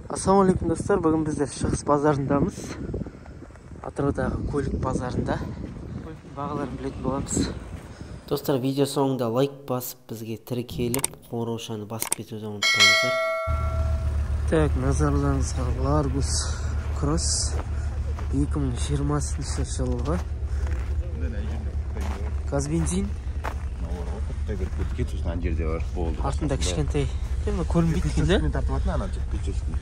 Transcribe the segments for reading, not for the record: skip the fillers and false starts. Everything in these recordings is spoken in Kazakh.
Ассалаумағалейкум достар, бүгін біздер Шығыс базарындамыз. Атыраудағы көлік базарында. Көліктің бағаларын білетін боламыз. Достар, видео соңында лайк басып, бізге тіркеліп, қоңыраушаны басып кетуді ұмытпаңыздар. Так, назарларыңызға Ларгус Кросс 2020 жылғы. Газ бензин. Артында кішкентай. Көрінбейді екен, да?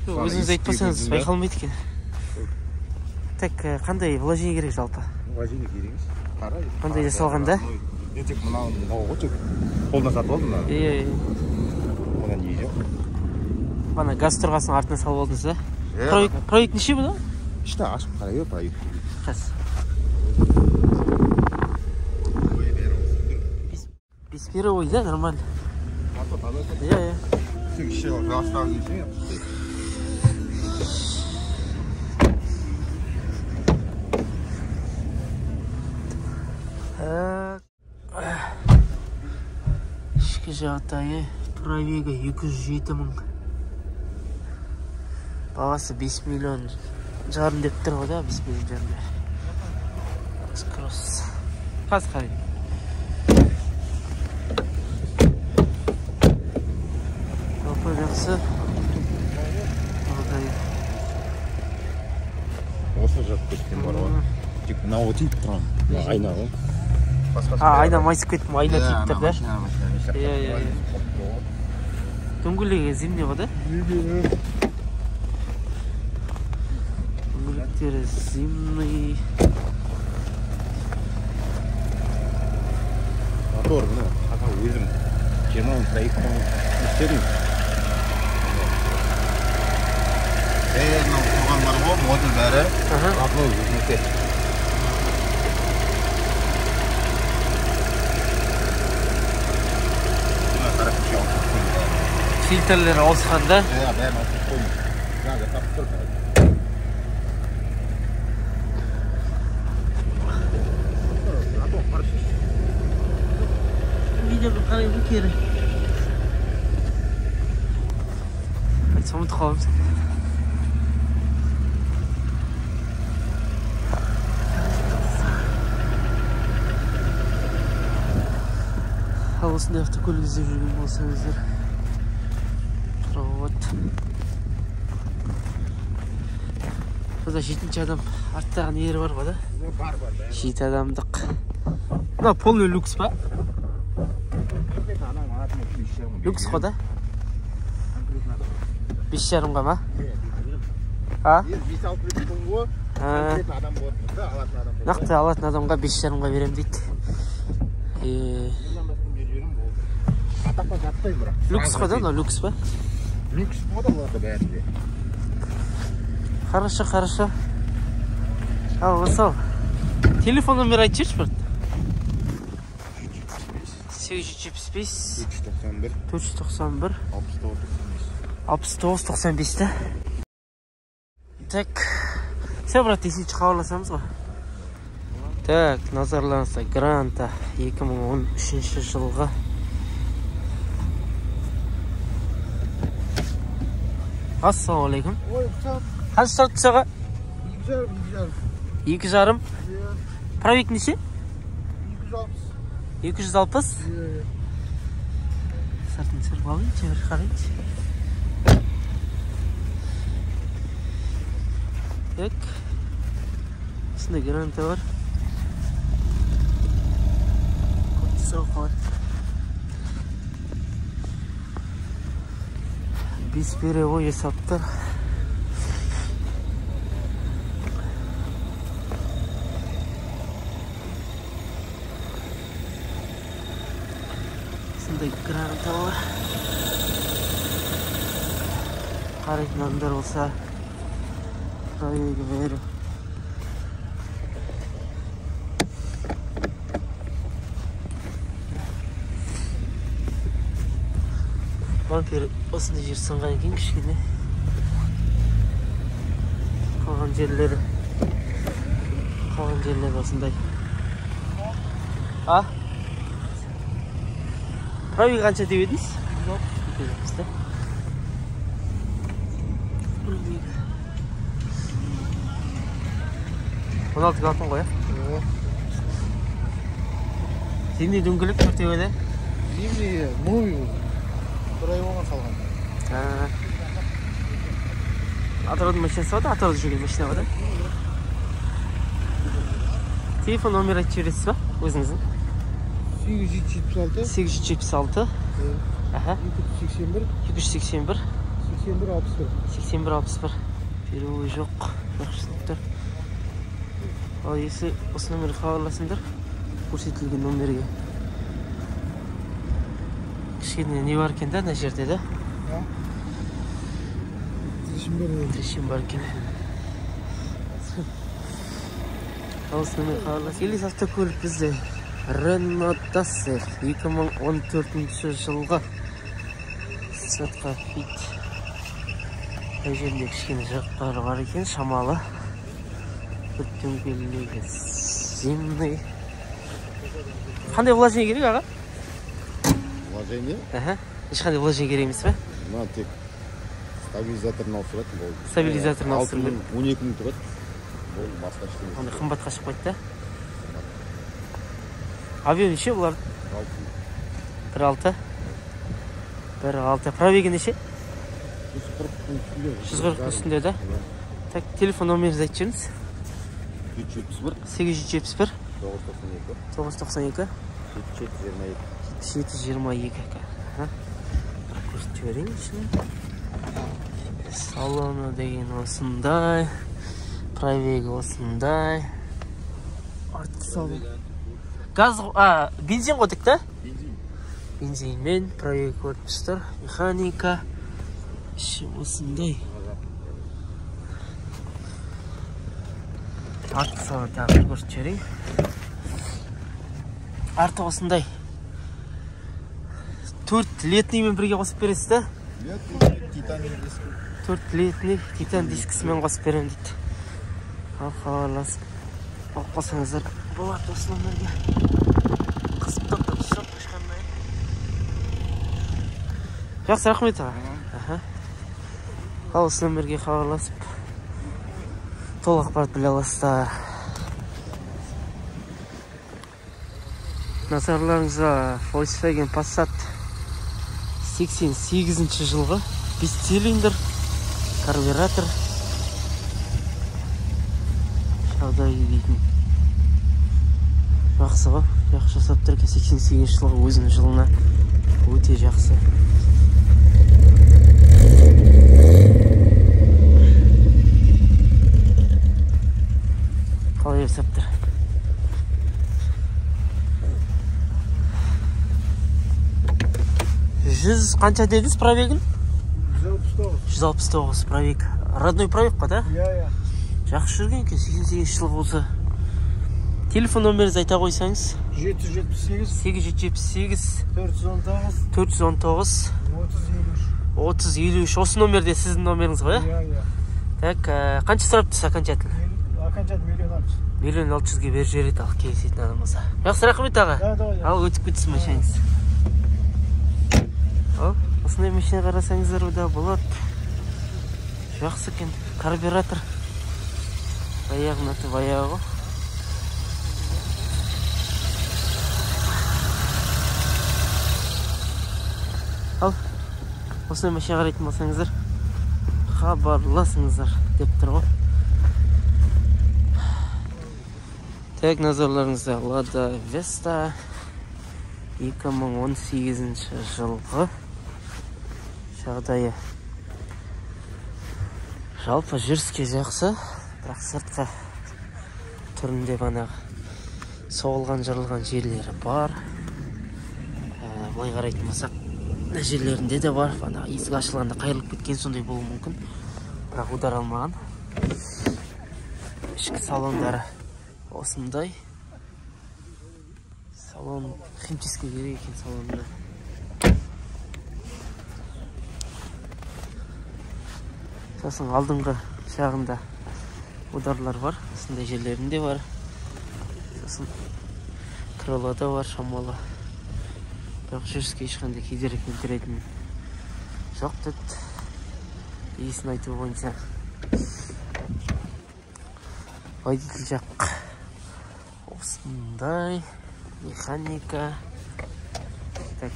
Өзіңіз айтпасаңыз байқалмайды екен. Так, қандай вложение керек жалпы? Вложение керек емес. Қара. Қандай жасалған да? Мен тек мынау ғой, тек қолдан сатып алдым мынаны. Иә. Одан не жоқ. Ана газ тұрғасын артына салып алдыңыз да? Пробег неше бұны? Ішті ашып қарай бер пробег. Қас. 5 первый, да, нормально. Иә, иә. Ішкі жағдайы, пробегі 207 мың. Бағасы 5 миллион жарым деп тұр ғой да, 5 миллион жарым. Кросс. Қазір қарайын. Жалпы жақсы. Осы жақ кеткен бар ғой. Тек мынау тиіп тұрған. Айна ғой. Айна майысып кетті, айна тиіп тұр да. Иә, иә. Дөңгелегі зимний ғой да? Дөңгелектері зимний. Мотор мына аға өзім 20 мың проекттан істедім. Мынау тұрған бар ғой, модуль бәрі. Родной өзінікі. Фильтрлер ауысқан да? Иә, бәрін ауыстырып қойдым. Жаңа жасап тұр. Видеоға қараймын кері. Айтсам ұмытып қаламын. Ал осындай автокөлік іздеп жүрген болсаңыздар, вот. Бұда 7-ші адам арттағы нері бар ба да? Бар, бар. 7 адамдық. Мына полный люкс па? Люкс қой да? 5,5-ға ма? А? 5-6 люкс ғой. Конкретно адам болады да, алатын адам. Нақты алатын адамға 5,5-ға беремін дейді. Люкс қой да, мынау люкс па? Люкс болады оларда бәрінде. Хорошо, хорошо. Ал, осал. Телефон номер айтып жіберші бір. 875 491 491 69 95. 69 95 да. Так. Все, брат, есінші хабарласамыз ғой. Так, назарларыңызға Гранта 2013 жылғы. Ассалаумағалейкум. Қанша тұрады саға? 2,5. 2,5. Пробег неше? 260. 260? Сыртын түсіріп алайыншы, бір қарайыншы. Так. Осындай Гранта бар. Көк бесперебой есаптар. Осындай Гранта бар. Қарайтын адамдар болса, пробегі бәрі. Бампер осындай жер сынған екен кішкене. Қалған жерлері осындай. А? Пробег қанша деп едіңіз? 260 да. Пробегі 16 клапан ғой, иә? Зимний дөңгелек төртеуі де? Зимний, новый уже. Бір ай болған салған. Атыраудың машинасы бар да, Атырауда жүрген машина бар да? Телефон номер айтып жібересіз ба өзіңіздің? 876. 876. Аха. 281. 281. 81 61. 81 61. Переводы жоқ. Жақсы тұр. Ал если осы номерге хабарласыңдар, көрсетілген номерге. Кішкене не бар екен да мына жерде да? Трещин бар екен. Осы номерге хабарлас. Келесі автокөлік бізде Renault Duster 2014 жылғы. Сыртқа фит. Мына жерінде кішкене жақтары бар екен, шамалы. Бір дөңгелегі зимний. Қандай вложение керек аға? Вложение? Аха. Ешқандай вложение керек емес пе? Мына тек стабилизаторын ауыстырады, болды. Стабилизаторын ауыстыру керек. 12 мың тұрады. Болды, басқа ештеңе. Онда қымбатқа шықпайды да? Объем неше бұлар? 1.6. 1.6. Пробегі неше? 140 үстінде да? Так, телефон номеріңізді айтып жіберіңіз. 871. 871. 992. 992. 7722. 7722. Көрсетіп жіберейін ішін. Салоны деген осындай. Пробегі осындай. Артқы салон. Газ, бензин ғой тек та? Бензин. Бензинмен пробегі көріп тұрсыздар. Механика. Іші осындай. Артқы салон тағы көрсетіп жіберейін. Арты осындай. 4 летниймен бірге қосып бересіз да? Титан дискі. 4 летний титан дискісімен қосып беремін дейді. Ал хабарласып алып қалсаңыздар болады осы номерге. Қызып тоқтап жоқ ешқандай. Жақсы, рахмет аға. Ал осы номерге хабарласып толық ақпарат біле аласыздар. Назарларыңызға Volkswagen Passat 88 жылғы 5 цилиндр, карбюратор. Жағдайы дейтін жақсы ғой, жақсы жасап тұр екен. 88 жылғы өзінің жылына өте жақсы. Қалай жасап тұр? 100 қанша дедіңіз пробегін? 169. 169 пробег. Родной пробег қой да? Иә, иә. Жақсы жүрген екен, 88 жыл болса. Телефон номеріңізді айта қойсаңыз. 778. 878. 419. 419. 3053. 3053. Осы номерде сіздің номеріңіз ғой, иә? Иә, иә. Так, қанша сұрап тұрсыз окончательно? Окончательно 1 600 000. 1 600 000-ге беріп жібереді, ал келісетін адам болса. Жақсы, рахмет аға. Ал өтіп кетсін машинаңыз. Ал, осындай машина қарасаңыздар да болады. Жақсы екен. Карбюратор. Баяғының аты баяғы ғой. Ал, осындай машина қарайтын болсаңыздар, хабарласыңыздар деп тұр ғой. Так, назарларыңызда Lada Vesta 2018 жылғы. Жағдайы жалпы жүріске жақсы, бірақ сыртқы түрінде банағы соғылған, жырылған жерлері бар. Былай қарайтын болсақ, мына жерлерінде де бар. Ана есік ашылғанда қайырылып кеткен сондай болуы мүмкін, бірақ удар алмаған. Ішкі салондары осындай. Салон химчистка керек екен салонына. Сосын алдыңғы жағында ударлар бар, осындай жерлерінде бар. Сосын крылода бар шамалы. Бірақ жүріске ешқандай кедергі келтіретін жоқ деді. Иісін айту бойынша. Водитель жақ осындай механика. Так.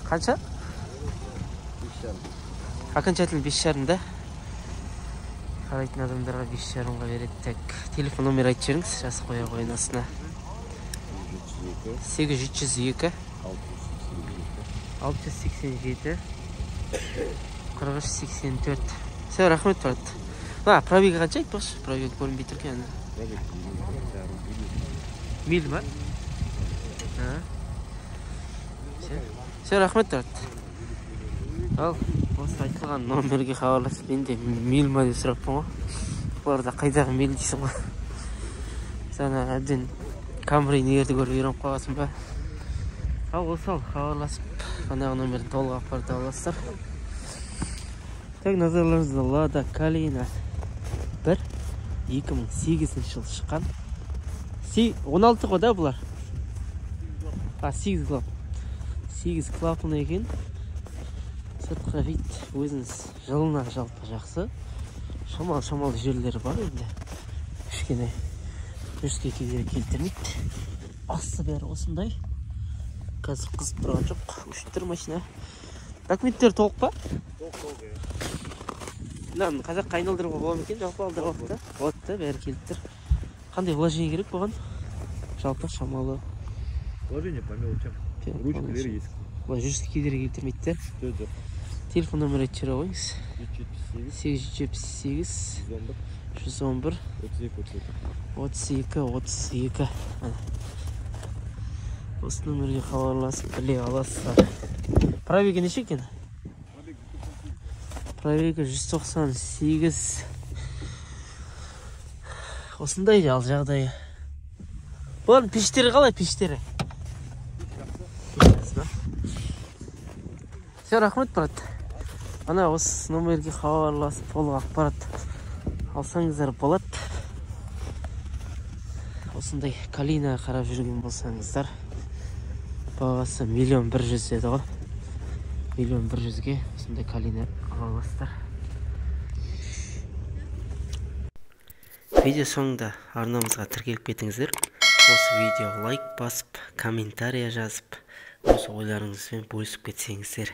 Қанша? 5,5. Окончательно 5,5 да? Қарайтын адамдарға 5,5-ға береді. Так, телефон номер айтып жіберіңіз, жазып қоя қойын астына. 802 687 43 84. Все, рахмет, брат. А, пробег қанша айтпақшы? Пробег көрінбей тұр екен. Миль ма? Все, рахмет, брат. Ал, осы айтылған номерге хабарласып, мен де миль ма деп сұраппын ғой. Бұларда қайдағы миль дейсің ғой. Сен әбден Камри нелерді көріп үйреніп қалғансың ба? Ал, осы ал, хабарласып, анағы номерді толық ақпарат аласыздар. Так, назарларыңызда Лада Калина 1 2008 жылы шыққан. 16 ғой да бұлар? А, 8 клап. 8 клапаны екен. Сыртқы вид өзіңіз жылына жалпы жақсы. Шамал-шамал жерлері бар енді. Кішкене жүріске кедергі келтірмейді. Асты бәрі осындай. Қазір қызып тұрған жоқ. Өшіп тұр машина. Документтер толық па? Толық, иә. Мынаны қазаққа айналдыруға бола ма екен? Жалпы алдыруға болады да? Болады да, бәрі келіп тұр. Қандай вложение керек бұған? Жалпы шамалы. Вложение по мелочам. Ручка, есть. Былай жүріске кедергі келтірмейді де. Жоқ. Телефон нөмірі айтып жібере қойыңыз. 878 878 111 32 32 32. Осы нөмірге хабарласып біле аласыздар. Пробегі неше екен? Пробегі 198. Осындай ал жағдайы. Бұлардың пештері қалай, пештері? Все, рахмет, брат. Ана осы номерге хабарласып толық ақпарат алсаңыздар болады. Осындай Калина қарап жүрген болсаңыздар, бағасы 1 100 000 деді ғой. 1 100 000-ге осындай Калина ала аласыздар. Видео соңында арнамызға тіркеліп кетіңіздер. Осы видеоға лайк басып, комментария жазып, өз ойларыңызбен бөлісіп кетсеңіздер.